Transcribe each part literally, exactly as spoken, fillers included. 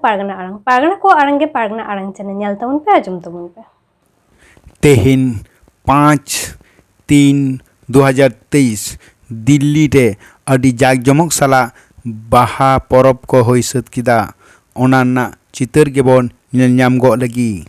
ᱯᱟᱨᱜᱟᱱᱟ ᱟᱲᱟᱝ, ᱯᱟᱨᱜᱟᱱᱟ ᱠᱚᱣᱟᱜ ᱟᱲᱟᱝ ᱜᱮ ᱯᱟᱨᱜᱟᱱᱟ ᱟᱲᱟᱝ ᱪᱮᱱᱮᱞ, ᱧᱮᱞ ᱛᱟᱵᱚᱱ ᱯᱮ, ᱟᱸᱡᱚᱢ ᱛᱟᱵᱚᱱ ᱯᱮ᱾ ᱛᱮᱦᱮᱧ ᱯᱟᱸᱪ ᱛᱤᱱ ᱫᱩ ᱦᱟᱡᱟᱨ ᱛᱮᱭᱤᱥ ᱫᱤᱞᱞᱤ ᱨᱮ ᱟᱹᱰᱤ ᱡᱟᱠ ᱡᱚᱢᱚᱠ ᱥᱟᱞᱟᱜ ᱵᱟᱦᱟ ᱯᱚᱨᱚᱵᱽ ᱠᱚ ᱦᱩᱭ ᱥᱟᱹᱛ ᱠᱮᱫᱟ᱾ ᱚᱱᱟ ᱨᱮᱱᱟᱜ ᱪᱤᱛᱟᱹᱨ ᱜᱮᱵᱚᱱ ᱧᱮᱞ ᱧᱟᱢ ᱜᱚᱫ ᱞᱟᱹᱜᱤᱫ᱾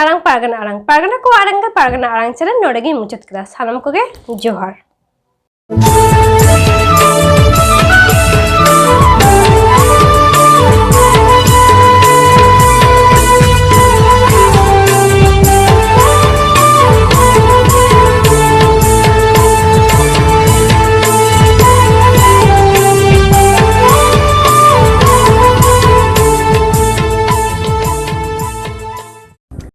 ᱟᱲᱟᱝ ᱯᱟᱨᱜᱟᱱᱟ ᱟᱲᱟᱝ, ᱯᱟᱨᱜᱟᱱᱟ ᱠᱚ ᱟᱲᱟᱝ ᱜᱮ ᱯᱟᱨᱜᱟᱱᱟ ᱟᱲᱟᱝ ᱪᱮᱱᱮᱞ ᱱᱚᱰᱮ ᱜᱤᱧ ᱢᱩᱪᱟᱹᱫ ᱠᱮᱫᱟ᱾ ᱥᱟᱱᱟᱢ ᱠᱚᱜᱮ ᱡᱚᱦᱟᱨ᱾